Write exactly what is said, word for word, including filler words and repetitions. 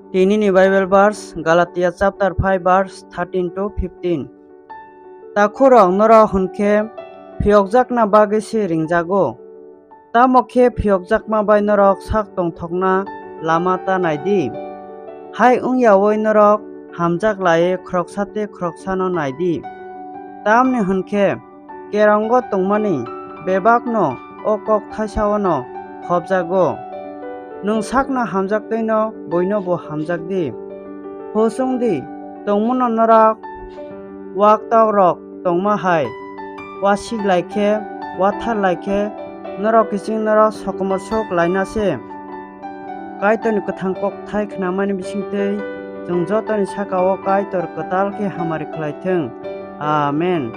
Tini ni Bible verse, Galatia chapter five verse thirteen to fifteen. Takhurok, norok hwn khe phiyokjakna bagwi se ringjago. Tamo khe phiyokjakma bai norok sak tongthokna lama ta nai di. Hai wng yaui norok hamjak laiwi khoroksa tei khoroksano nai di. Tamni hwn khe kerongo tongmani bebakno o kok thaisa-o'-no khopjago. Nwng sakno hamjak twi'-no buinobo hamjak di. Hus wng di, tongmano norok waktakrok tongma hai wasik lai khe, wathar lai khe, norok kiching norok sokomor sok laina se. Kaitorni kwthang kokthai khnamani bisingtwi chwng jotoni saka-o Kaitor kwtal khe hamari khlai thung. Amen.